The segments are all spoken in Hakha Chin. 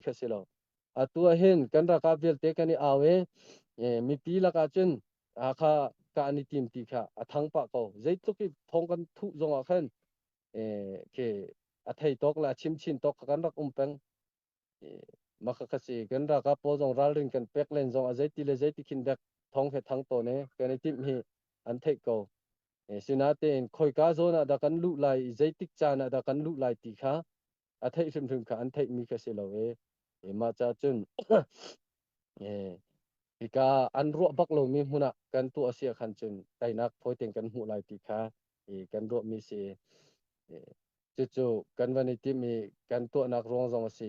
kha si lo. Atu ah hin kan ralkap vialte kan i au i mipi lakah cun kha ka an i tim ti kha a thang pah ko. Zeitluk i thawng kan thuh zongah khan khi a thei tawk le a chim chin tawk kha kan rak um peng. Mah kha si kan ralkap pawl zong ralrin kan pek len zong a zeiti le zeiti khin dek thawng he thang tawn i kan i timh hi an theih ko. Sinain khoika zawn ah dah kan luh lai i zeitik caan ah dah kan luh lai ti kha a theih hrimhrim kha an theihmi kha si lo i mah ca cun hika an ruah bak lomi hmun ah kan tuah a si ah khan cun teinak fawi tein kan hmuh lai ti kha kan ruahmi si. Cucu kan van i timh i kan tuahnak ruang zong a si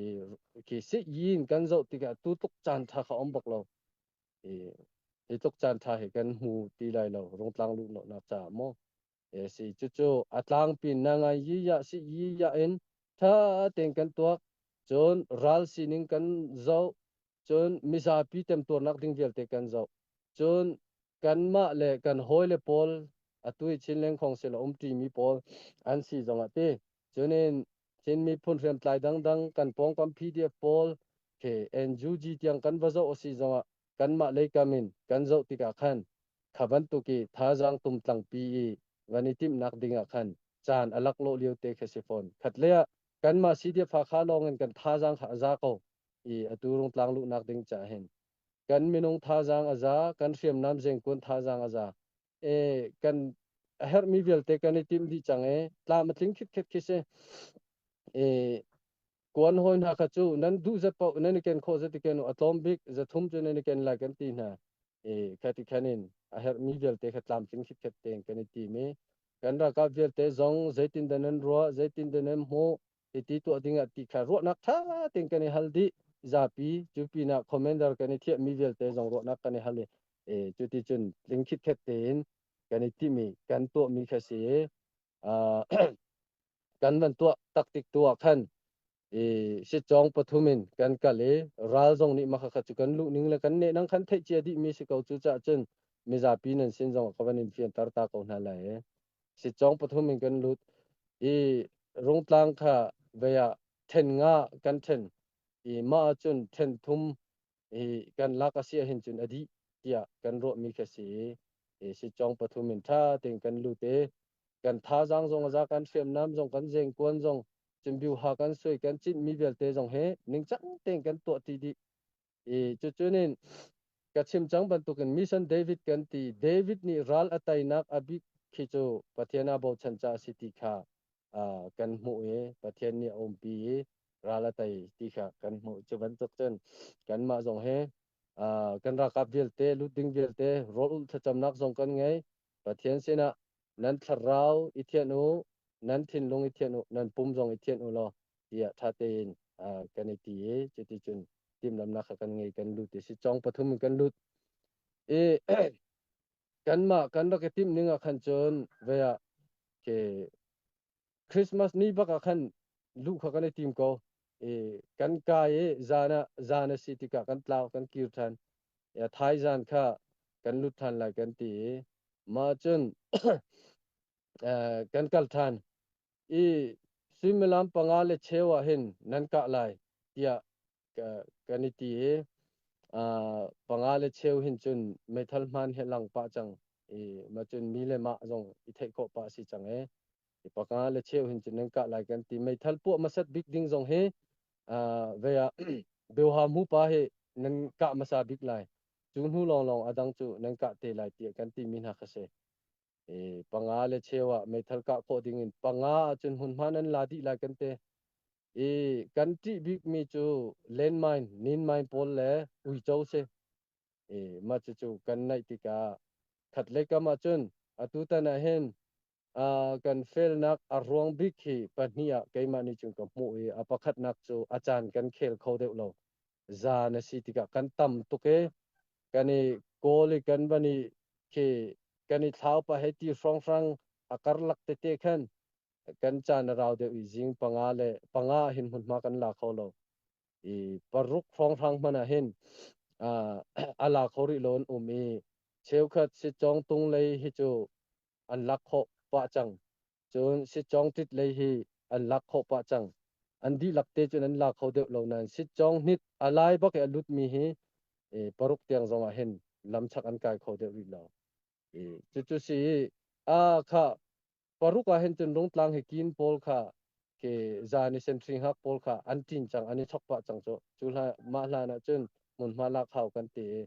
i khi si yin kan zoh tikah tu tluk caan ṭha kha um bak lo. Hi tluk caan ṭha hi kan hmu ti lai lo Rungtlang luhhnawhnak caah maw si. Cucu a tlangpi na ngai yi ya si yi ya in ṭha tein kan tuak, cun ral sining kan zoh, cun mizapi temtuarnak ding vialte kan zoh, cun kanmah le kan hawile pawl atu i Chinland Council a umṭimi pawl an si zongah ti cunin Chin miphun hriamtlai dangdang kan pawngkam PDF pawl khi NUG tiang kan va zoh a si zongah kanmah leikam in kan zoh tikah khan kha bantuk i thazaang tumtlangpi i van i timhnak dingah khan caan a laklawh lio te khi si fawn. Khatlei ah kanmah CDF Hakha lawng in kan thazaang kha a za ko i atu Rungtlang luhnak ding caah hin kan minung thazaang a za, kan hriamnam zengkun thazaang a za. E kan a herhmi vialte kan i timh dih cang i tlam a tling khitkhet khi si. E kuan hawi hna kha cu nan duh zat paoh nan i ken khawh zat i ken u, a tlawm bik zathum cu nan i ken lai kan ti hna. E khati khan in a herhmi vialte kha tlamtling khitkhet tein kan i tim i kan ralkap vialte zong zeitindah nan ruah, zeitindah nan hmuh, hiti tuah dingah ti kha ruahnak ṭha tein kan i hal dih. Zapi cu pinah commander kan i thiahmi vialte zong ruahnak kan i hal i e cuti cun tling khitkhet tein kan i timh i kan tuahmi kha si i kan van tuah taktik tu ah khan i sitcawng pathum in kan kal i ral zong nih mah kha cu kan luh ning le kan neh nang khan theih cia dih mi si ko. Cu caah cun mizapi nan sin zong ka van in fianter ta ko hna lai i sitcawng pathum in kan lut i Rungtlang kha vei ah then nga kan then i mah ahcun then thum i kan lak a si ahhin cun a dih tiah kan ruahmi kha si i sitcawng pathum in ṭha tein kan lut i kan thazaang zong a za, kan hriamnam zong, kan zengkuan zong, cun biuha kan suai kan cinhmi vialte zong hi ningcang tein kan tuah ti dih i cucunin ka chim cang bantukin Mission David kan ti. David nih ral a teinak a bik khi cu Pathian aa bochan caah a si ti kha kan hmuh i Pathian nih a umpi i ral a tei ti kha kan hmuh. Cu bantuk cun kanmah zong hi kan ralkap vialte lut ding vialte rawl ulh thlacamnak zong kan ngei. Pathian sinah nan thlarau i thianh u, nan thinlung i thianh u, nan pum zong i thianh u law tiah ṭha tein kan i ti i cuticun timhlamhnak kha kan ngei, kan lut i si cawng pathum in kan lut i kanmah kan rak i timh ning ah khan cun vei ah ke Christmas ni bak ah khan luh kha kan i tim ko i kan kai i zan ah zan a si tikah kan tlau, kan kir ṭhan. Thai zan kha kan lut ṭhan lai kan ti i mah cun kan kal ṭhan i suimilam 5 le cheu ah hin nan kah lai tiah kan i ti i 5 le cheu hin cun meithal hmaan he lang pah cang i mah cun mi le mah zong i theih khawh pah a si cang i 5 le cheu hin cun nan kah lai kan ti. Meithal puah hmasat bik ding zong hi vei ah Beuha mu pa hi nan kah hmasa bik lai, cu hnu lawnglawng a dang cu nan kah te lai tiah kan timi hna kha si. 5 le cheu ah meithal kah khawh ding in 5 ahcun hmunhma nan la dih lai kan ti i kan ṭih bikmi cu landmine, ninmine pawl le uico si i mah cucu kan naih tikah khatlei kam ahcun atutan ah hin kan felnak a ruang bik hi pahnih ah keimah nih cun ka hmuh i a pakhatnak cu a caan kan khel kho deuh lo. Zan a si tikah kan tam tuk i kan i kawl i kan van i khi kan i thlau pah hei ti hrawnghrang a karlak tete khan kan caan a rau deuh i zing 5 le 5 hin hmunhma kan la kho lo i 6 hrawnghrang hmanh ah hin a la kho rih lo an um i cheukhat sitcawng tung lei hi cu an lak khawh pah cang, cun sitcawng tit lei hi an lak khawh pah cang. An dihlak te cun an la kho deuh lo nain Sitcawng hnit a lai bak i a lutmi hi 6 tiang zong ah hin lamchak an kai kho deuh rih lo. Cucu si i a kha 6 ah hin cun Rungtlang hi kin pawl kha ke zan i sentry hngak pawl kha an ṭin cang, an i chok pah cang cu. Cu hlan mah hlan ah cun hmunhma lak hau kan ti i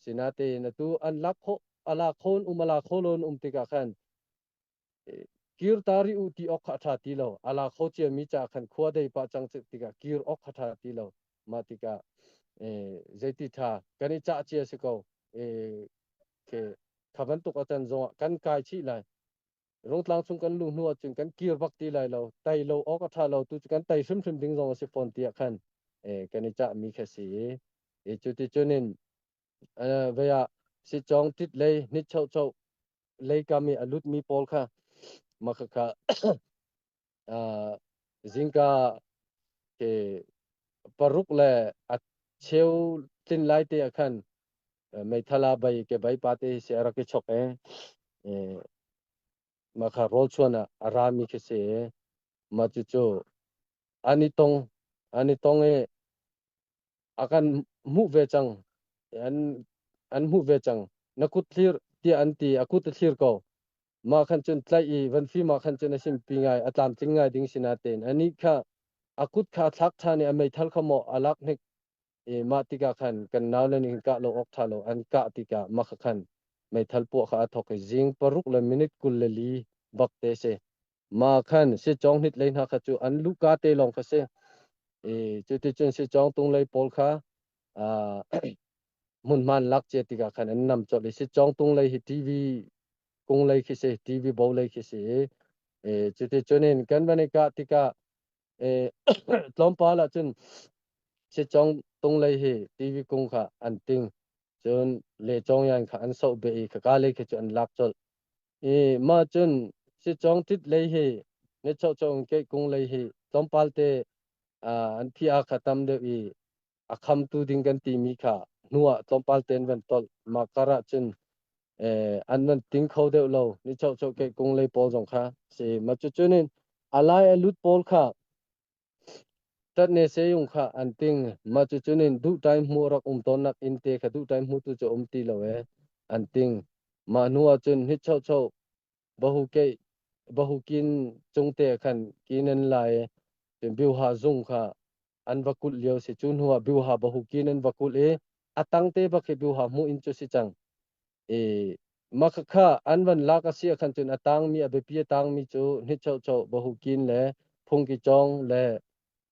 sinatein atu an lak khawh a la kho in um a la kho lo in um tikah khan kir ta rih u ti awk kha a ṭha ti lo. A la kho ciami ca khan khua dei pah cang tikah kir awk kha ṭha ti lo. Mah tikah zeiti ṭha kan i cah cia si ko. Kha bantuk a can zongah kan kai chih lai. Rungtlang chung kan luh hnu ahcun kan kir bak ti lai lo. Tai lo awk a ṭha lo. Tu cu kan tai hrimhrim ding zong a si fawn tiah khan kan i cahmi kha si i cuticun in vei ah sicawng tit lei nit choh lei kam i a lutmi pawl kha mah khakha zingka ke 6 le a cheu tlin lai te ah khan meithala bai ke bai pa te si a rak i chok e mah kha rawl chuan ah a rami khi si mah cucu an i tong an i tong i a kan hmuh ve cang an hmuh ve cang. Na kut thlir tiah an ti, a kut a thlir ko. Mah khan cun tlaih i van fim ah khan cun a simpi ngai, a tlamtling ngai ding si natein anih kha a kut kha a thlak ṭhan i a meithal kha maw a lak hnik i mah tikah khan kan naule nih hin kah lo awk ṭha lo an kah tikah mah kha khan meithal puah kha a thawk i zing 6 le minute 24 bak te si. Mah khan sicawng hnit lei hna kha cu an luhka te lawng kha si. I cuticun sicawng tung lei pawl kha hmunhma an lak cia tikah khan an nam colh i sicawng tung lei hi TV kung lei khi si, TV bo lei khi si i cuticun in kan van i kah tikah tlawmpal ah cun sicawng tung lei hi TV kung kha an ting, cun le cawng yan kha an soh beh i khaka lei khi cu an lak colh. I mah cun sicawng tit lei hi ne choh ke kung lei hi tlawmpal te an phi a kha tam deuh i a khamtu ding kan timi kha hnu ah tlawmpal tein van tolh. Mah kar ah cun an van ting kho deuh lo ni choh choh ke kung lei pawl zong kha si. Mah cu cun in a lai a lut pawl kha tat ne se yung kha an ting. Mah cu cun in duh time hmu rak um tawn nak inn te kha duh time hmu tu cu um ti lo e an ting. Mah hnu ah cun hit choh choh bahu ke bahu kin cung te khan kin an lai cun biuha zung kha an va kulh lio si. Cu hnu ah biuha bahu kin an va kulh i a tang te bak hi biuha hmu in cu si cang i mah kha an van lak a si ah khan cun a tangmi, a biapi a tangmi cu hit choh choh bahu kin le phungki cawng le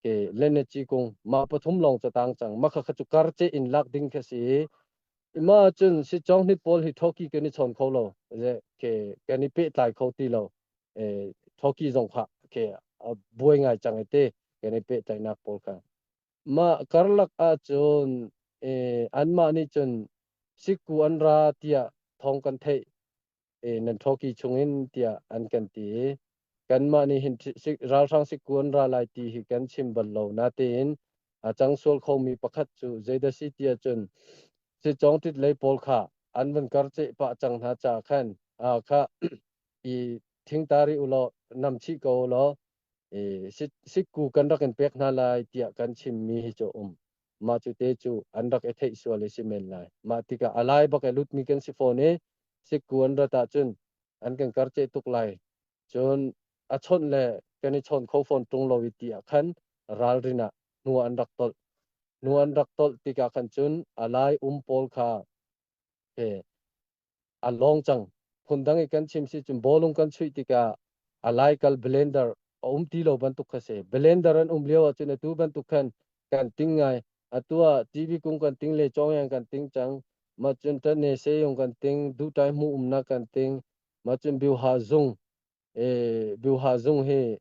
ke lenaci kung mah pathum lawng cu tang cang. Mah kha cu kar ce in lak ding kha si i mah cun si cawng hnit pawl hi thoki kan i chawn kho lo ke kan i pehtlai kho ti lo. Thoki zong kha ke buai ngai cang i te kan i pehtlaihnak pawl kha mah karlak ahcun anmah nih cun sikku an ra tiah thawng kan theih, nan thoki chungin tiah an kan ti i kanmah nih hin ralhrang sikku an ra lai ti hi kan chim bal lo. Natein a cang sual khomi pakhat cu zeidah si tiah cun sicawng tit lei pawl kha an van karceh pah cang hna caah khan kha i thingtari u law nam chih ko u law sikku kan rak in pek hna lai tiah kan chimmi hi cu um. Mah cu te cu an rak i theih sual i si men lai. Mah tikah a lai bak i lutmi kan si fawn i sikku an rat ahcun an kan karceh tuk lai, cun a chawnh le kan i chawn kho fawn ṭung lo i ti ah khan ralrin ah hnu an rak tolh. Hnu an rak tolh tikah khan cun a lai um pawl kha a lawng cang. Phundang i kan chim si cun bawlung kan chuih tikah a laikal blender a um ti lo bantuk kha si. Blender an um lio ahcun atu bantuk khan kan ting ngai. Atu ah TV kung kan ting le cawngyang kan ting cang. Mah cun ṭane seyung kan ting, duhtai hmu umnak kan ting. Mah cun biuha zung, biuha zung hi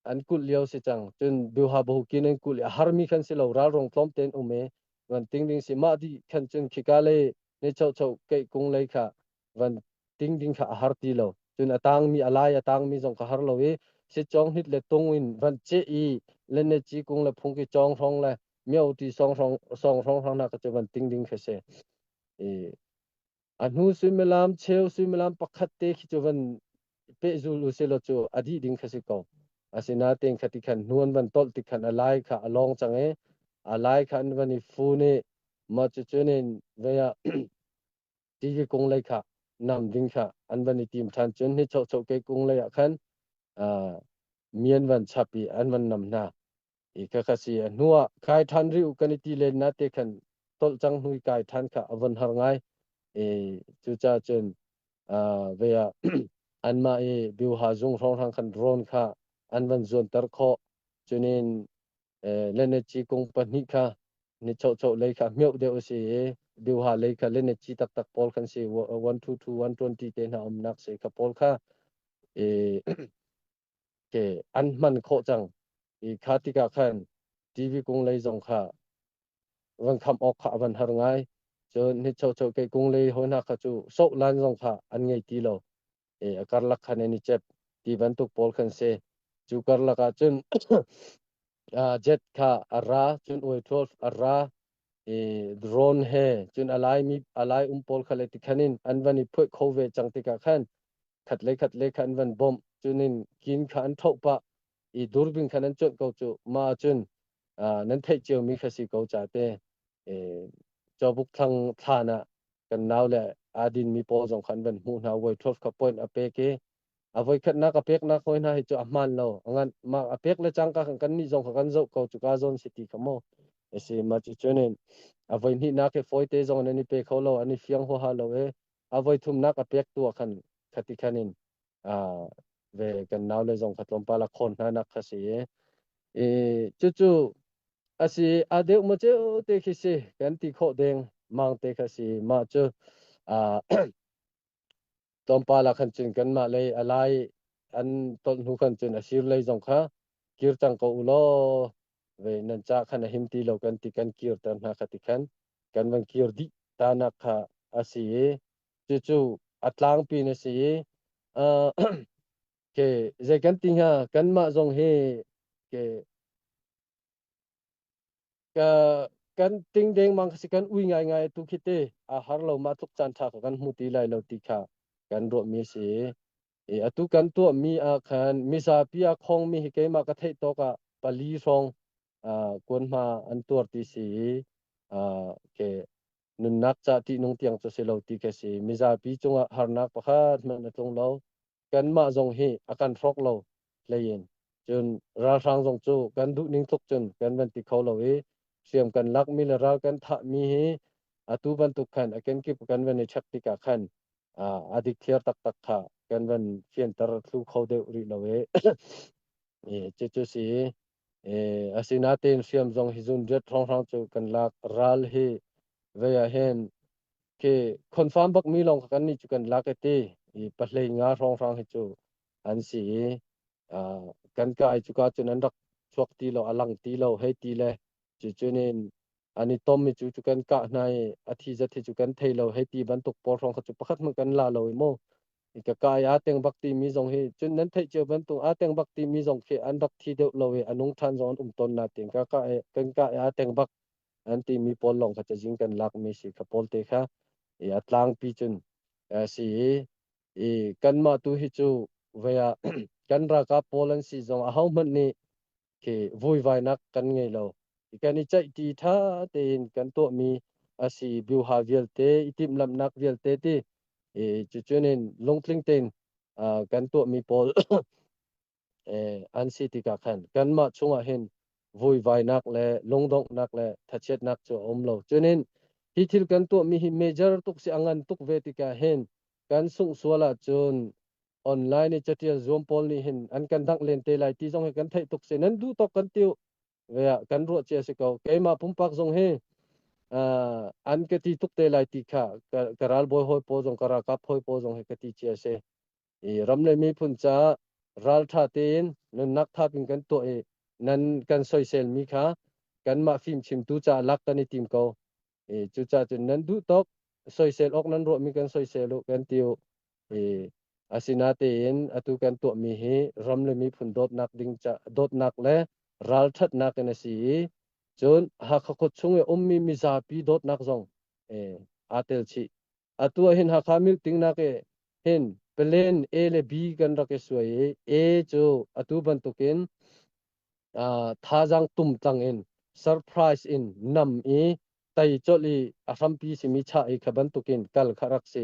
an kulh lio si cang. Cun biuha bohukin an kulh i a harmi khan si lo, ralrong tlawm tein um i van ting ding si. Mah dih khan cun khika lei ne cho cho keih kung lei kha van ting ding kha a har ti lo. Cun a tangmi, a lai a tangmi zong kha har lo i si chong hnit le tung in van ce i le ne chi kung le phungki chong hrong le mio ti song hrong song hrong hrong na ka cu van ting ding kha si. I a hnu suimilam cheu suimilam pakhat te khi cu van pehzul u sih law cu a dih ding kha si ko. Asinain khati khan hnu an van tolh tik khan a lai kha a lawng cang i a lai kha an van i fun i mah cucun in vei ah TV kung lei kha nam ding kha an van i tim ṭhan. Cun hi choh ke kung lei ah khan mi an van chap i an van nam hna. I khakha si a hnu ah kai ṭhan rih u kan i ti len na te khan tolh cang hnu i kai ṭhan kha a von har ngai. I cucaah cun ve ah anmah i biuha zung hrawnghrang khan rawn kha an van zuanter khawh. Cunin leneci kung pahnih kha ni choh lei kha hmioh deuh a si i biuha lei kha leneci taktak pawl khan si 122 120 te hna umnak si kha pawl kha i ke an hman khawh cang i kha tikah khan TV kung lei zong kha van kham awk kha a van har ngai. Cun ni cho cho ke kung lei hoi hna kha cu soh lan zong kha an ngei ti lo i a karlak khan an i cep ti bantuk pawl khan si. Cu karlak ah cun jet kha a ra, cun oi 12 a ra i drone he, cun a lai mi a lai um pawl kha le ti khan in an van i phuih kho ve cang tikah khan khat le khat le kha an van bawmh. Cunin kin kha an thoh pah i durbin khan an cuanh ko cu. Ma cun nan theih cio mi kha si ko ca te cawbuk thlang thlan ah kan nau le aa din mi pawl zong khan van hmuh hna. Voi 12 kha point a pek i a voi khatnak a peknak hoi hna hi cu a hmaan lo ngan ma a pek le cangka kan kan nih zong kha kan zoh ko cu ka zawn si ti kha mo si ma cu cunin a voi hnihnak hi foi te zong nan i pe kho lo, an i fiang huaha lo e. A voi thumnak a pek tu ah khan khati khan in ve kan nau le zong kha tlawmpal a khawn hna nak kha si i cucu a si. A deuh ma ceu te khi si kan ti khawh deng mang te kha si. Mah cu tlawmpal ah khan cun kanmah lei a lai an tolh hnu khan cun a sir lei zong kha kir cang ko u law, ve nan ca khan a him ti lo kan ti, kan kirter hna kha. Ti khan kan van kir dih ta nak kha a si i cucu a tlangpi na si i ke zei kan ti hnga, kanmah zong hi ke ka kan ting dengmang si, kan ui ngaingai tu khi te a har lo. Ma tluk caan ṭha kan hmu ti lai lo ti kha kan ruahmi si i atu kan tuahmi ah khan mizapi a khongmi hi keimah ka theih tawk ah pali hrawng kuanhma an tuar ti si i ke nunnak ca ṭihnung tiang cu si lo ti ka si. Mizapi cungah harnak pakhat hmanh a tlung lo, kanmah zong hi a kan hrawk lo hlei in. Cun ralhrang zong cu kan duh ning tluk cun kan van ti kho lo i hriam kan lakmi le ral kan thahmi hi atu bantuk khan a kenkip kan van i check tikah khan a dikthiar taktak kha kan van fianter thlu kho deuh rih lo i cucu si. Asinain hriam zong hi zun riat hrawnghrang cu kan lak. Ral hi vei ah hin khi confirm bak mi lawng kha kan nih cu kan lak i ti i pahlei nga hrawnghrang hi cu an si i kan kai cuka cun an rak chuak ti lo, a lang ti lo hei ti le cucun in an i tom i cu cu kan kah hna i a thi zat hi cu kan thei lo hei ti bantuk pawl hrawng kha cu pakhat hmanh kan la lo i mu ka kai aa teng bak timi zong hi cun nan theih cio bantuk aa teng bak timi zong khi an rak thi deuh lo i a nung ṭhan zong an um tawn na tin ka ka kan ka aa teng bak an timi pawl lawng kha cazin kan lak mi si kha pawl te kha i a tlangpi cun si i i kanmah tu hi cu vei ah kan ralkap pawl an si zong aho hmanh nih khi vuivainak kan ngei lo. Kan i ceihṭi ṭha tein kan tuahmi a si. Biuha vialte i timhlamhnak vialte ti i cucun in lungtling tein kan tuahmi pawl an si tikah khan kanmah chungah hin vuivainak le lungdonghnak le thachiatnak cu a um lo. Cunin hi thil kan tuahmi hi major tuk si, a ngan tuk ve tikah hin kan sungh sual ahcun online i catial zuam pawl nih hin an kan dangh len te lai ti zong hi kan theih tuk si. Nan duh tawk kan tiu ve ah kan ruah cia si ko. Keimah pumpak zong hi an ka ti tuk te lai ti kha ka ralbawi hawi pawl zong, ka ralkap hawi pawl zong hi ka ti cia si i ram le miphun caah raltha tein nunnak thap in kan tuah i nan kan soisel mi kha kanmah fimchimtu caah lak kan i tim ko i cucaah cun nan duh tawk soisel awk nan ruahmi kan soisel u kan ti u i asinatein atu kan tuahmi hi ram le miphun dawtnak ding ca dawtnak le ralṭhatnak in a si i cun Hakha khua chung i ummi mizapi dawtnak zong aa tel chih. Atu ah hin Hakha meeting nak i hin. Plan A le B kan rak i suai i A cu atu bantukin thazaang tumtlang in surprise in nam i tai colh i a hrampi simi chah i kha bantukin kal kha rak si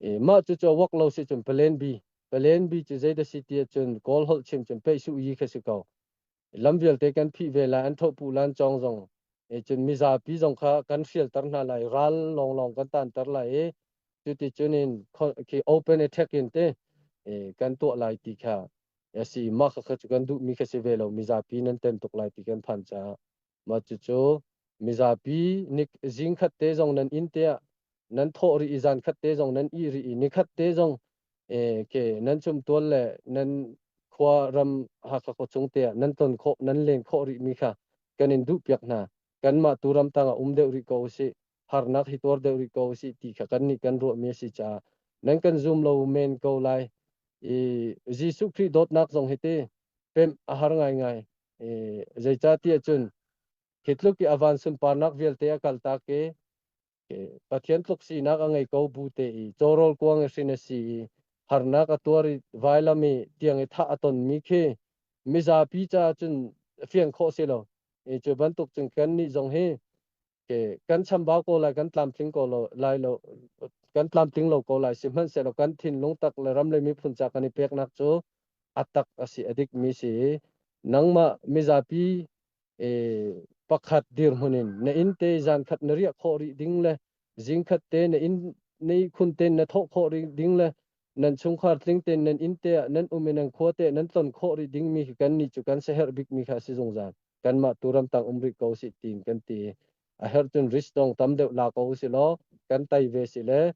i mah cucu a wak lo si cun plan B plan B cu zeidah si ti ahcun Kawl holh chim cun peih su yi kha si ko. Lam vialte kan phih ve lai an thohpu lan cawng zong cun mizapi zong kha kan hrialter hna lai ral lawnglawng kan tanter lai i cuti cun in khi open attack in te kan tuah lai ti kha a si. Mah kha cu kan duhmi kha si ve lo mizapi nan tem tuk lai ti kan phan caah mah cucu mizapi nik zing khat te zong nan inn te ah nan thawh rih i zan khat te zong nan ih rih i ni khat te zong ke nan chumtual le nan khua ram Hakha khuachung te ah nan ton khawh nan len khawh rih mi kha kan in duh piak hna. Kanmah tu ram tang ah um deuh rih ko usih harnak hi tuar deuh rih ko usih ti kha kan nih kan ruah mi a si caah nan kan zum lo men ko lai. I Jesuh Khrih dawtnak zong hi ti pemh a har ngaingai. I zeicahtiah cun khi tluk i a van sunparnak vialte a kaltak i Pathian tluk sinak a ngei ko bu te i cawrawl kuang i hrin a si i harnak a tuar i vailam i tiang i thah a tonmi khi mizapi caah cun fian khawh si lo. I cu bantuk cun kannih zong hi kan chambau ko lai, kan tlamtling ko lo, lai lo, kan tlamtling lo ko lai. Sihmanhsehlaw kan thinlung tak le ram le miphun ca kan i peknak cu a tak a si, a dikmi si i nangmah mizapi pakhat dirhmun in na inn te zan khat na riah khawh rih ding le zing khat te na inn na ihkhun te na thawh khawh rih ding le nan chungkhar tling tein nan inn te ah nan um i nan khua te nan tlon khawh rih ding mi khi kan nih cu kan siaherh bik mi kha a si zungzal. Kanmah tu ramtang um rih ko sih tiin kan ti. A herh cun risk dong tam deuh la ko usih law kan tai ve si le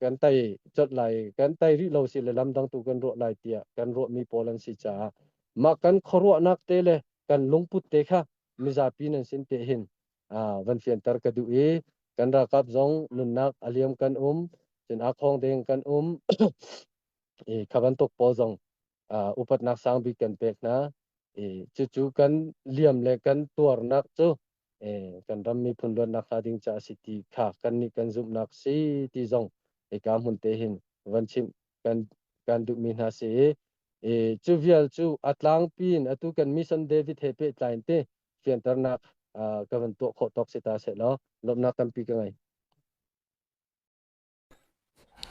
kan tai colh lai kan tai rih lo si le lamdang tu kan ruah lai tiah kan ruahmi pawl an si caah mah kan khuaruahnak te le kan lungput te kha mizapi nan sin te hin van fianter ka duh i kan ralkap zong nunnak a liam kan um cun a khong deng kan um i kha bantuk pawl zong upatnak sang bik kan pek hna. I cucu kan liam le kan tuarnak cu kan ram miphun luatnak hnga ding caah si ti kha kan nih kan zumhnak si ti zong hika hmun te hin van chimh kan kan duhmi hna si i cu vial cu a tlangpi in atu kan mission David he pehtlai in te fianternak ka van tuah khawh tawk si ta seh law lawmhnak tampi ka ngei.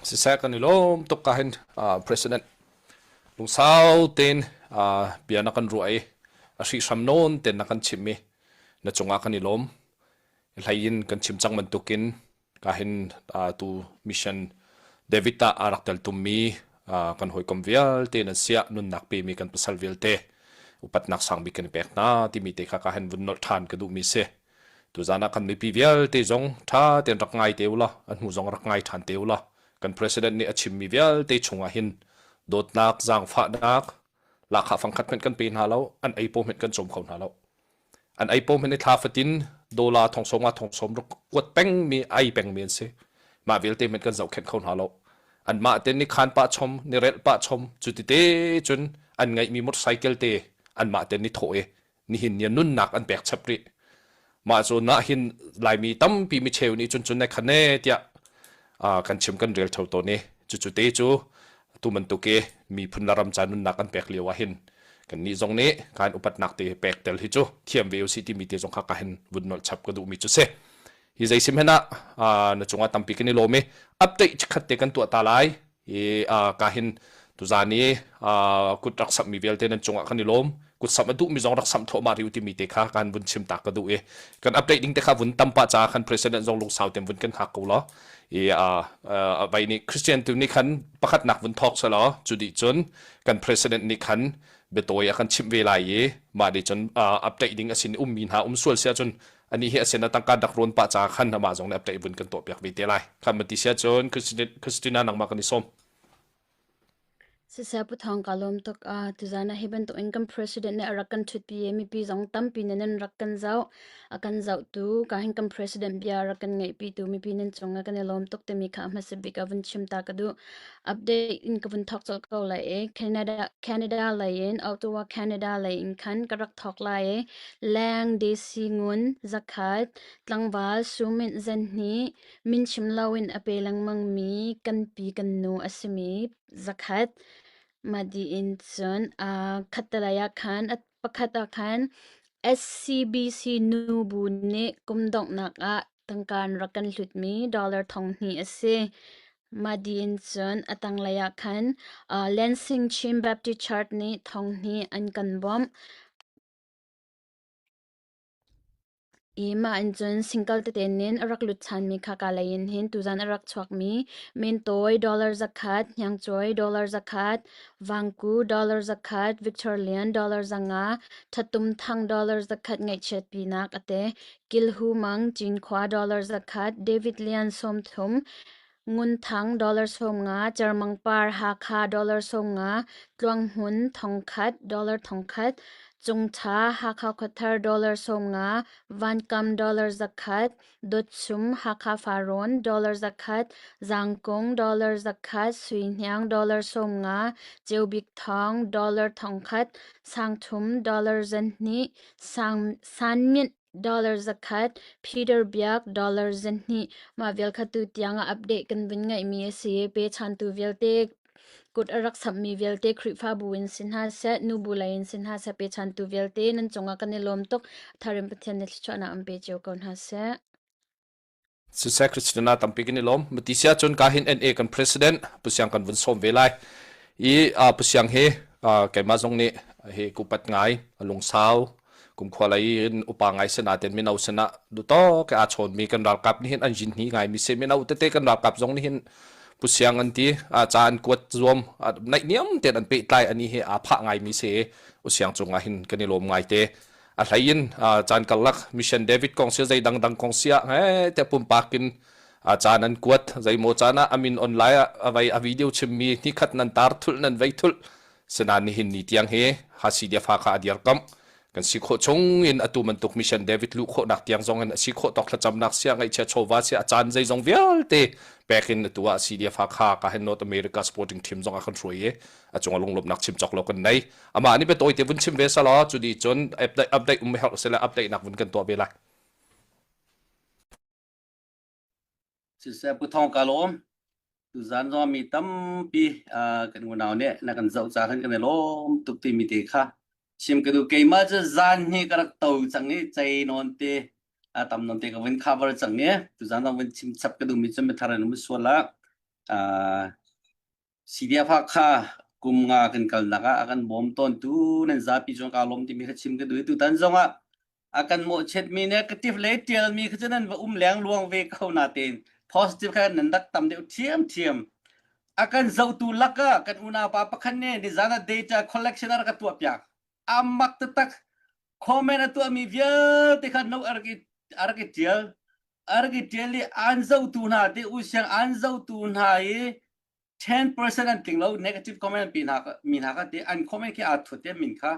Siseh kan i lawm tuk ka hin President lungsau tein bia na kan ruah i a hrihhram nawn tein na kan chimh i na cungah kan i lawm. Hlei in kan chim cang bantukin ka hin tu mission David ah aa rak tel tummi kan hawikom vialte nan siah nunnak pemi kan pasal vialte upatnak sangbik kan i pek hna timi te kha ka hin vun nolh ṭhan ka duhmi si. Tuzaan ah kan mipi vialte zong ṭha tein rak ngai te ulaw, a hnu zong rak ngai ṭhan te ulaw, kan president nih a chimmi vialte chungah hin dawtnak, zaangfahnak, lahkhah fangkhat hmanh kan pe hna lo, an ei paw hmanh kan cawm kho hna lo. An ei paw hmanh i thla fatin dollar thong sawm nga thong sawm ruk kuat pengmi ai pengmi an si. Mah vialte hmanh kan zohkhenh kho hna lo. Anmah te ni khan pah chom, ni relh pah chom, cu ti te cun an ngeihmi motorcycle te anmah te ni thawh i nihin ni nunnak an pek chap rih. Mah cu nah hin Laimi tampi micheu nih cun cun ne khan ne tiah kan chim kan rel theo tawn i cucu te cu tu bantuk i miphun le ram ca nunnak kan pek lio ah hin kannih zong nih kan upatnak te pek tel hi cu thiam ve usih timi te zong kha ka hin vun nolh chap ka duhmi cu si. Hi zei sim hen ah na cungah tampi kan i lawm i update chikhat te kan tuah ta lai. I ka hin tuzan i kut rak samhmi vialte nan cungah kan i lawm. Kut samh a duhmi zong rak samh thluahmah rih u timi te kha kan vun chim ta ka duh i kan update ding te kha vun tam pah caah khan president zong lungsau ten vun kan hngak ko law. I vai nih Christian tu nih khan pakhatnak vun thawk selaw cu dih cun kan president nih khan biatawi a kan chimh ve lai i mah nih cun update ding a sin ummi hna um sual sia cun ani hi a sin a tangka dak rawn pah caah khan amah zong nih update vun kan tuah piak ve te lai. Khan mati sia cun Christina nangmah kan i sawm. Siseh Pu Thawng kaa lawm tuk. Uh, tuzaan ah hi bantuk in kan president nih a rak kan ṭhutpi i mipi zong tampi nih nan rak kan zoh. A kan zohtu, ka hin kan president bia a rak kan ngaihpitu mipi nan cung ah kan i lawm tuk timi kha a hmasa bik ah vun chim ta ka duh. Update in ka vun thawk colh ko lai i Canada, Canada lei in Ottawa, Canada lei in khan ka rak thawk lai i leng desi ngun zakhat tlangval sumint zenhnih min chim loin a pe lengmangmi kan pi kan nu a simi zakhat mah dih in cun aa khattelei ah khan pakhat ah khan SCBC nubu nih kum donghnak ah tangka an rak kan hlutmi dollar 2000 a si. Mah dih in cun a tanglei ah khan uh, Lansing Chin Baptist Church nih 2000 an kan bawmh. I mah in cun single tete in a rak lut ṭhanmi kha kaa lei in hin tuzan a rak chuakmi Mintawi dollar 100, Hniangcawi dollar 100, Vangku dollar 100, Victor Lian dollar 500, Thattum Thang dollar 100 ngaihchiatpinak a te, Kilhu Mang Cinkhua dollar 100, David Lian 30, Ngun Thang dollar 50, Cermang Par Hakha dollar 50, Tluang Hmun 1000 dollar 1000, Cung Ṭha Hakha Khuathar dollar 50, Vankam dollar 100, Dawt Sum Hakha Farrawn dollar 100, Zangkung dollar 100, Sui Hniang dollar 50, Ceu Bik Thawng dollar 1000, Sang Thum dollar 2, Sang San Myint dollar 100, Peter Biak dollar 2 mah vial kha tu tiang ah update kan vun ngeihmi a si. Pechantu vialte kut a rak samhmi vialte Khrihfabu in si hna seh, nubu lei in si hna seh, pechantu vialte nan cungah kan i lawm tuk. Tharim Pathian nih thluachuahnak an pe cio ko hna seh. Siseh Christina tampi kan i lawm. Mati sia cun ka hin NA kan president Pusiang kan vun sawm ve lai. I uh, Pusiang hi uh, keimah zong nih hi kupat ngai lungsau kumkhua lei in upa ngai sena ten mino sena duto ke a chawn mi kan ralkap nih hin an jin hi ngai mi se mino tete kan ralkap zong nih hin Pusiang an ti a ca an kuat zuam naih niam ten an pehtlai ani hi a phah ngai mi se usiang cungah hin kan i lawm ngai te a hlei in caan karlak mission David kong sia zei dangdang kong sia he te pumpak in caan an kuat zeimaw caan ah amin online ah a vai a video chimmi ni khat nan tar thul nan vei thul senan nihin ni tiang hi hasi dia fa kha a dirkamh kan si khawh chung in atu bantuk mission David luh khawhnak tiang zong in a si khawh tawk thlacamnak sia ngaihchia chawva sia a caan zeizong vialte pek in atu ah si dia fa kha ka hen North America sporting team zong a kan hruai i a cung a lunglawmhnak chim cawk lo kan nei amah nih biatawi te vun chim ve selaw cu dih cun update update um herh sile update nak vun kan tuah ve lai. Siseh Pu Thawng ka lawm. Tuzaan zong mi tampi kan unau nih na kan zoh ca khan kan i lawm tuk timi te kha chim ka duh. Keimah cu zaan hi ka rak to cang i cei nawn te a tam nawn te ka vun cover cang i tuzaan zong vun chim chap ka duhmi cu mithar an um sual ah CDF Hakha kum nga kan kalnak ah a kan bawm tawntu nan zapi cung kaa lawm timi kha chim ka duh i tutan zong ah a kan mawhchiatmi negative le tialmi kha cu nan va um lengluang ve ko natein positive kha nan rak tam deuh ṭhiamṭhiam. A kan zohtu lakah kan unaupa pakhat nih nizan ah data collection a rak ka tuahpiak. A mak taktak. Comment a tuahmi vialte kha no a rak i a rak i ṭial. A rak i ṭial i an zohtu hna te usiang an zohtu hna i 10% an tling lo negative comment pi hna mi hna kha te an comment khi aa thut te min kha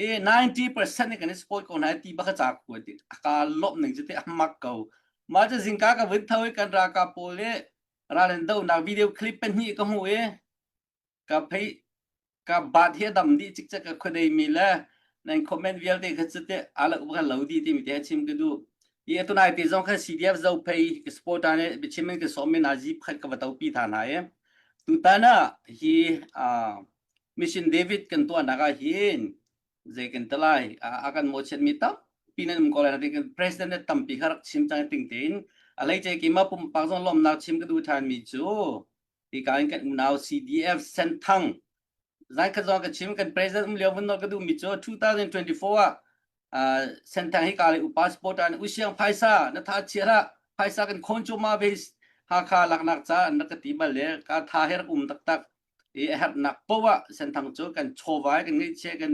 e 90% ni kan i support ko hna ti ba kha cha ku ti ka lop ning chu te amak ko ma cha zingka ka vun tho kan ra ka pawl le ralen do nak video clip pahnih ka hmu e Ka phei ka bat hi a dam dih cikcek ka khuadei mi le nan comment vialte kha cu te ala ka lo di timi te chim ka duh. I atunai te zong kha CDF zo phei ka supporter nih biachim in ka sawm mi hna jeep khat ka va topi than hna i tutan ah hi Mission David kan tuahnak ah hin zei kan ti lai a kan mawhchiat mi tampi nan um ko lai nain kan president nih tampi kha rak chim cang ting tein a leice keimah pumpak zong lawmhnak chim ka duh than mi cu Hika in kan unau CDF Senthang zan khat zong ka chim kan president um lio vun nawl ka duhmi cu 2024 ah uh, Senthang hi ka le upa supporter an usiang phaisa na tha chia hlah phaisa kan khawn cu ma ve Hakha laknak ca an rak ka ti bal le ka tha he rak um taktak i a herhnak poah Senthang cu kan chawva kan ngeihchia kan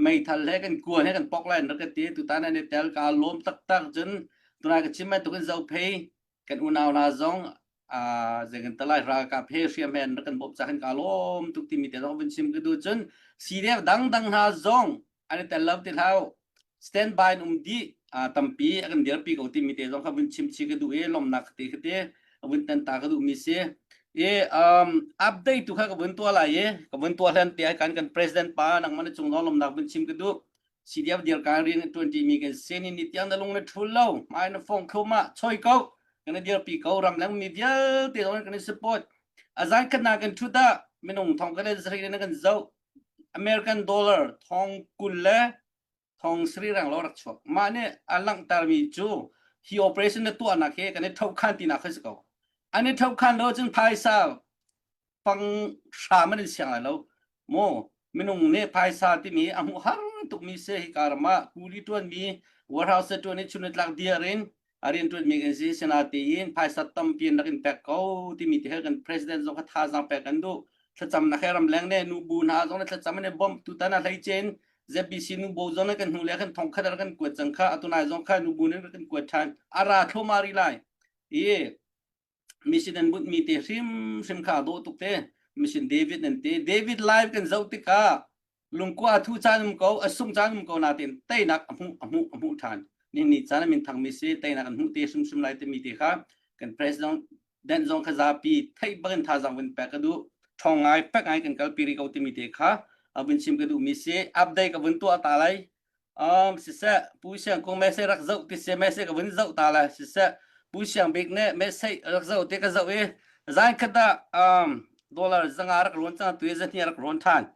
meithal he kan kuan he kan pok lai an rak ka ti tutan an i tel ka lawm taktak cun tunai ka chim bantukin zophei kan unau hna zong Zei kan lai ralkap he hriam he an rak kan bawmh ca kan ka lawm tuk timi te zong vun chim ka duh. Cun CDF dangdang hna zong an i tel lo ti hlah stand by in um dih tampi a kan dirpi ko timi te zong kha vun chim chi ka duh i lawmnak te kha te vun tan ta ka duh mi si. I um, update tu kha ka vun tuah lai i ka vun tuah hlan te kan kan president pa nangmah na cung zong lawmnak vun chim ka duh. CDF dir kan rian tuan ti mi kan sin in ni tiang na lung na thul lo mai na phong thluma choi ko kan dirpi ko ram leng mi vialte zong kan support azan khat na kan thuta minung thong kan zri na kan zo American dollar thong kul le thong sri rang lo rak chuak mah nih a langhtermi cu hi operation na tuahnak hi kan i thokhan tinak kha si ko an i thokhan lo cun phaisa fang hram an in siang lai lo mu minung nih phaisa timi a hmuh har tukmi si hi karam ah kuli tuanmi warehouse tuan i chun tlak diar in a rian tuanmi kan si sinatein phaisa tampi in rak in pek ko timi te he kan president zong kha thazaang pek kan duh thlacamnak he ramleng ne nu bu hna zong le thlacam in bom tutan a hlei chin ZBC nu bo zong kan hnu le kan thong khat kan kuat cang kha atunai zong kha nu bu nin kan kuat than ara thloma ri lai i mission an bunh mi te hrimhrim kha a dawh tuk te mission David an ti David live kan zoh tikah lungkua a thu caan um ko a sung caan um ko natin teinak a hmuh a hmuh a hmuh ṭhan ni ni caan a min thang mi si teinak an hmuh te hrimhrim lai timi te kha kan president den zong kha zapi theih bangin thazaang vun pek ka duh ṭhawng ngai fek ngai kan kalpi rih ko timi te kha a vun chim ka duh mi si update ka vun tuah ta lai Siseh, Pu Siang Kung message rak zoh ti si message ka vun zoh ta lai. Siseh, Pu Siang Bik nih message rak zoh ti ka zoh i zan khat ah dollar zanga rak rawn cang tu i zahnih rak rawn ṭhan.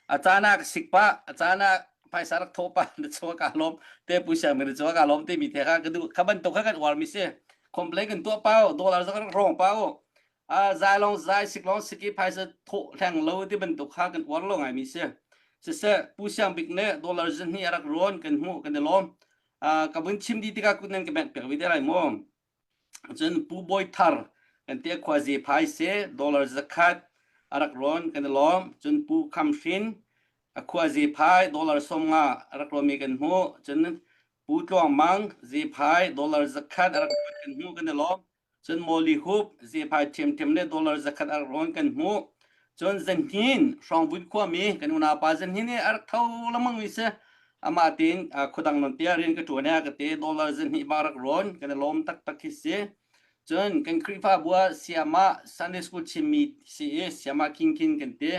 A caan ah ka sik pah, a caan ah phaisa rak thawh pah na chuak kaa lawm te Pu Siang Bik na chuak kaa lawm timi te kha ka duh. Kha bantuk kha kan uar mi si. Complain kan tuah pau, dollar zong rak rawng pau. Zai lawng zai sik lawng sik i phaisa thawh hleng lo ti bantuk kha kan uar lo ngaimi si. Siseh, Pu Siang Bik nih dollar zahnih a rak rawn kan hmuh kan i lawm. Ka vun chim dih tikah kut nan ka bengh piak ve te lai mu. Cun Pu Bawi Thar kan ti khua ze phai si dollar zakhat a rak rawn kan i lawm. Cun Pu Kham Hrin a khua ze phai dollar 50 a rak rawnmi kan hmuh. Cun Pu Tluang Mang ze phai dollar zakhat a rak rawn kan hmuh kan i lawm. Cun Molly Hoop zephai ṭhiamṭhiam le dollar zakhat a rak rawn kan hmuh. Cun Zanhin Hrawngvun khuami kan unaupa Zanhin hi a rak tho lengmang mi si. Amah tein khuadang non tiah rian ka ṭuan i ka te dollar zahnih bang rak rawn kan i lawm taktak khi si. Cun kan Khrihfabu ah Siamah Sunday School chimmi si i Siamah King King kan ti.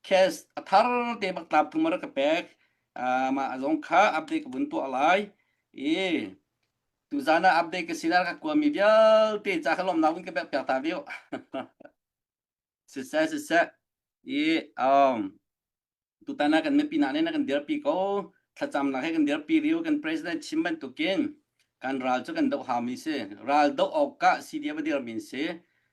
Cash a thar te bak tlap thum a rak ka pek. Mah zong kha update ka vun tuah lai. I Tuzaan ah update ka sinah ka kuami vialte ca kha lawmnak vun ka pek piak ta viu. Siseh siseh i um tutan ah kan mipi hna nih na kan dirpi ko thlacamnak he kan dirpi riu kan president chim bantukin kan ral cu kan doh haumi si ral doh awk ah CDF a dirmi si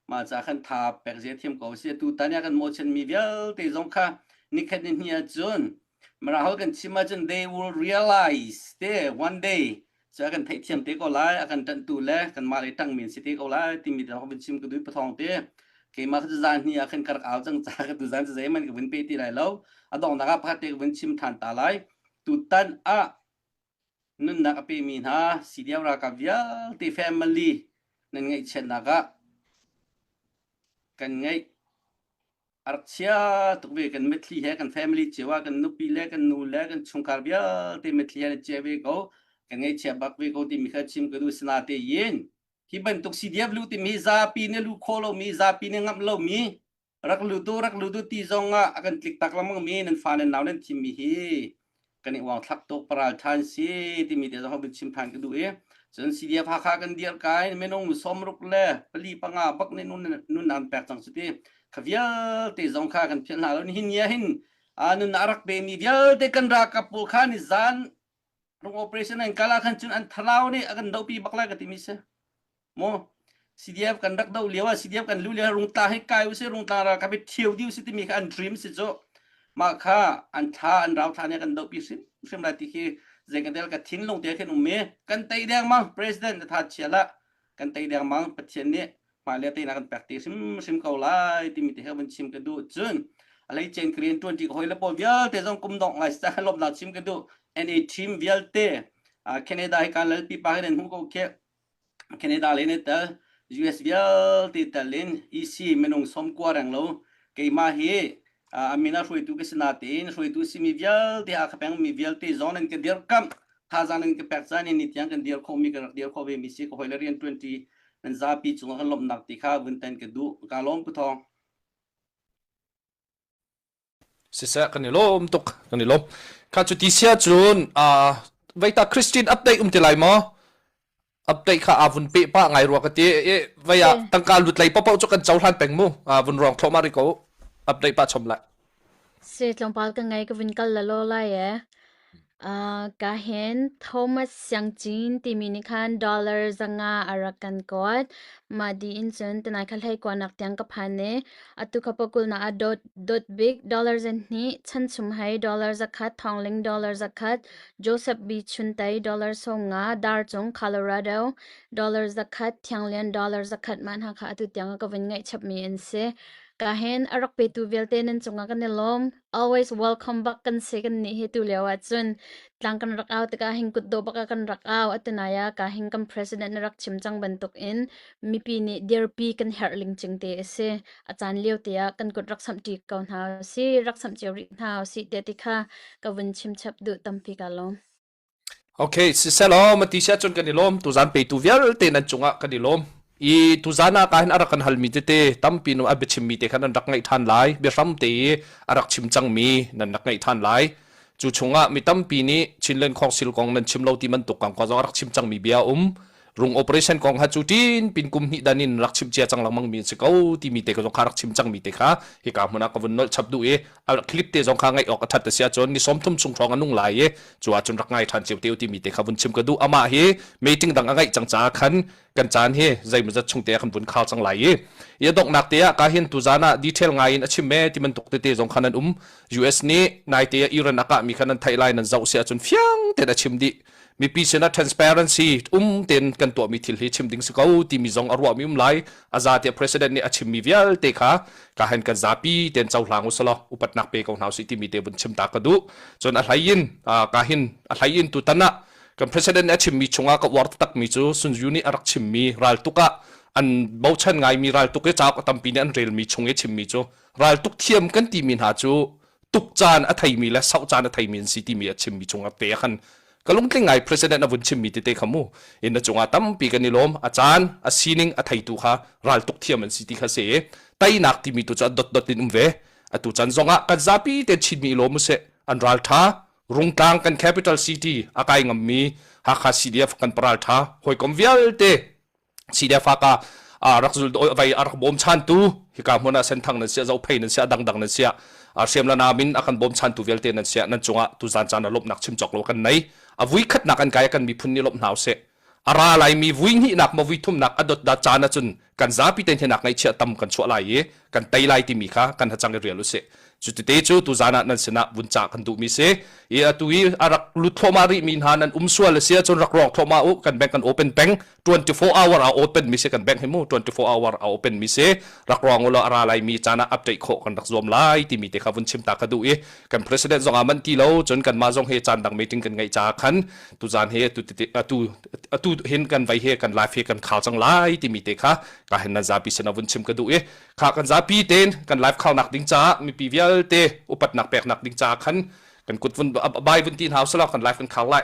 mah ca khan tha pek zia thiam ko si tutan ah kan mawhchan mi vialte zong kha nikhat ni hnih ahcun Mirang kan chim ahcun they will realize te one day cu a kan theihthiam te ko lai a kan ṭanhtu le kanmah lei ṭangmi an si te ko lai timi te vun chim ka duh pathawng te keimah kha zan hnih ah khan ka rak au cang ca ka tu zan cu zeihmanh ka vun pe ti lai lo a donghnak ah pakhat te ka vun chim ṭhan ta lai tutan ah nunnak a pemi hna CDF ralkap vialte family nan ngaihchiatnak ah kan ngaih a rak chia tuk ve kan mitthli he kan family cio ah kan nupi le kan nu le kan chungkhar vialte mitthli he chia ve ko kan ngaihchia bak ve ko timi kha chim ka duh sina te yin hi bantuk CDF lu timi zapi nih lu kho lomi zapi nih ngamh lomi rak lu tu rak lu tu ti zong ah a kan tlik tak lengmang mi nan fa nan nau nan thim mi hi kan i uang thlak tuk paral than si timi te zong bin chim than ka duh i cun CDF Hakha kan dir kai minung sawmruk le pali panga bak nih nun nun an pek cang cuti kha vialte zong kha kan philh hna lo hin nia hin nun a rak pe mi vialte kan ralkap pawl kha ni zan rung operation an kala khan cun an thalau nih a kan dopi bak lai ka timi si Mu CDF kan rak doh lio ah CDF kan lu lio rungtla hi kai usih rungtla ralkap hi thio dih usih timi kha an dream si cu mah kha an thla an rau thla nih kan dohpi hrim hrim lai ti khi zei kan tel ka thinlung te khin um i kan tei dengmang president na tha chia la kan tei dengmang Pathian nih hmailei teinak kan pek te hrim hrim ko lai timi te he vun chim ka duh cun a lei chen ka rian tuan ti ka hoi le pawl vialte zong kum dongh lai sa lawmnak chim ka duh NA team vialte Canada hi kan lalpi pa hin an hmu ko khi Canada le ne tel. US vialte tel in EC minung 90 reng lo keimah hi a min a hruaitu ka si natein hruaitu simi vialte a ka pengmi vialte zong nan ka dirkamh thazaang nan ka pek caan in ni tiang kan dir khawhmi ka rak dir khawh ve mi si ka hawile rian ṭuanṭi nan zapi cungah kan lawmhnak ti kha vun tan ka duh ka lawm pu thawng. Siseh kan i lawm tuk kan i lawm. Kha cu ti sia cun uh, veita Christine update um ti lai maw? Update kha a vun pe pa ngai rua ka ti e vei ah tangka lut lei paoh cu kan cohlan peng mu. A vun ruang thluahmah ri ko. Update pa chom lai. Si tlawmpal ka ngai ka vun kal la lo lai e. Uh, ka hin Thomas Siangcin timi nih khan dollar 500 a rak kan kuat. Mah di in cun tunai kha hlei kuanak tiang ka phan i atu kha pakul na ah dot, dot big dollar 200, chan chum hei dollar 100, thongling dollar 100, Joseph B. Chuntai dollar 50, Darcung Colorado dollar 100, Thianglian dollar 100 mah hna kha atu tiang ka vun ngaih chapmi an si. Ka hin a rak petu vialte nan cungah kan i lawm. Always welcome bak kan si kan nih hi tu lio ah cun tlang kan rak au tikah hin kutdawh bak ah kan rak au atunai ah ka hin kan president na rak chim cang bantuk in mipi nih dirpi kan herh lingcing te a si. A caan lio te ah kan kut rak samh ṭi ko hna si rak samh cio rih hna si te ti kha ka vun chim chap duh tampi ka lawm. Okay, siselaw mati sia cun kan i lawm tuzan petu vialte nan cungah kan i lawm. I tuzan ah ka hin a rak kan halmi tete tampi nu a biachimmi te khan nan rak ngaih ṭhan lai biahram te i a rak chim cangmi nan rak ngaih ṭhan lai. Cu chungah mi tampi nih Chinland Council kong nan chim lo ti bantuk kong zong a rak chim cangmi bia a um. Rung operation kong ha cu tin pin kum hnih dan in rak chim cia cang lengmang mi an si ko timi te ka zong kha rak chim cangmi te kha hika hmun ah ka vun nolh chap duh i a clip te zong kha ngaih awk a that a si ahcun ni 30 chung hrawng a nung lai i cu ahcun rak ngai ṭhan cio te timi te kha vun chim ka duh amah hi meeting dang a ngaih cang caah khan kan caan hi zeimawzat chung te ah kan vun khal cang lai i i a donghnak te ah ka hin tuzan ah detail ngai in a chim me ti bantuk tete zong khan an um US nih naite ah Iran a kahmi khan an theih lai nan zoh si ahcun fiang tein a chim dih mipi sinah transparency um tein kan tuahmi thil hi chim ding si ko timi zong a ruahmi um lai a za tiah president nih a chimmi vialte kha ka hen kan zapi ten cohlang usalaw upatnak pe ko hna usih timi te vun chim ta ka duh cun a hlei in ka hin a hlei in tutan ah kan president nih a chimmi chungah ka uar takmi cu Sun Yu nih a rak chimmi raltuk ah an bochan ngaimi raltuk i cauk tampi nih an relmi chung i chimmi cu raltuk thiam kan timi hna cu tuk caan a theimi le sauh caan a theimi an si timi a chimmi chungah te khan ka lungtling ngai president a vun chimmi tete kha mu in na cungah tampi kan i lawm a caan a sining a theitu kha raltuk thiam an si ti kha si teinak timi tu cu a dot dot in um ve atu chan zongah kan zapi te Chinmi i lawm usih an ral tha Rungtlang kan capital city a kai ngammi Hakha CDF kan paral tha hawikom vialte CDF ka rak zul vai a rak bawm chantu hika hmun ah senthang nan sia zophei nan sia dangdang nan sia hriam la namin a kan bawm chantu vialte nan sia nan cungah tuzan caan a lawmhnak chim cawk lo kan nei a vui khatnak an kai kan miphun nih lawmh hna usih a ra lai mi vui hnihnak ma vui thumnak a dot da caan ahcun kan zapi te hinak ngaihchia tam kan chuah lai i kan tei lai timi kha kan hacang i rial usih Cutite cu tuzan ah nan sinah vun cah kan duhmi si. I atu i a rak lut thluahmah rihmi hna nan um sual a si ahcun rak rawk thluahmah u. Kan bank kan open peng. 24 hour a open mi si kan bank hi mu 24 hour a open mi si. Rak rawng u law a ra laimi caan ah update khawh kan rak zuam lai timi te kha vun chim ta ka duh i kan president zong ah manh ti lo cun kanmah zong hi caan dang meeting kan ngeih caah khan tuzan hi atu atu atu hin kan vei hi kan live hi kan khal cang lai timi te kha ka hin nan zapi sin ah vun chim ka duh i Kha kan zapi tein kan live khalnak ding caah mipi vialte upatnak peknak ding caah khan kan kut vun bai vun ti hna usalaw kan live kan khal lai.